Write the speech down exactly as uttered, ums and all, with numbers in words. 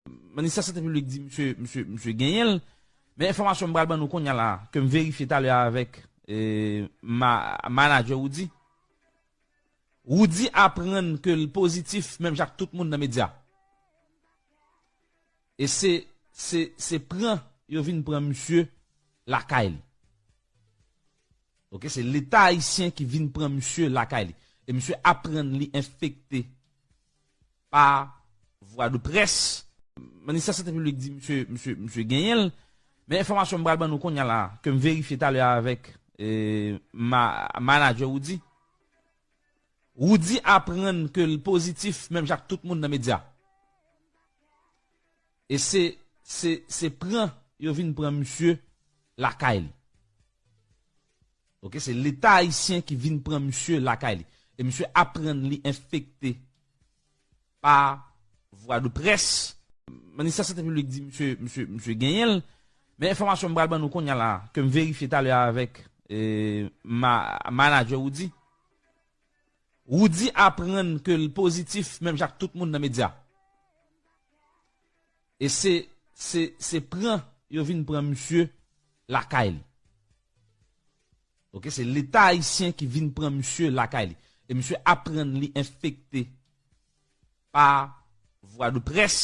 Ministè Sante Piblik di misye, misye, misye genyen l. Men enfòmasyon m pral ban nou kounye a la, ke m verifye talè a avèk eh, ma, manadjè Roody. Roody aprann ke l pozitif, menm jan ak tout moun nan medya. E se, se, se pran yo vin pran misye lakay li. Ok, se Leta ayisyen ki vin pran misye lakay li. E misye aprann li enfekte pa vwa de près. Ministè Sante Piblik di misye, misye, misye genyen l. Men enfòmasyon m pral ban nou kounye a la, ke m verifye talè a avèk eh, ma, manadjè Roody. Roody aprann ke l pozitif, menm jan ak tout moun nan medya. E se, se, se pran yo vin pran misye lakay li. Ok, se Leta ayisyen ki vin pran misye lakay li. E misye aprann li enfekte pa vwa de près. Ministè Sante Piblik di misye, misye, misye genyen l. Men enfòmasyon m pral ban nou kounye a la, ke m verifye talè a avèk eh, ma, manadjè Roody. Roody aprann ke l pozitif, menm jan ak tout moun nan medya. E se, se, se pran yo vin pran misye lakay li. Ok, se Leta ayisyen ki vin pran misye lakay li. E misye aprann li enfekte pa vwa de près.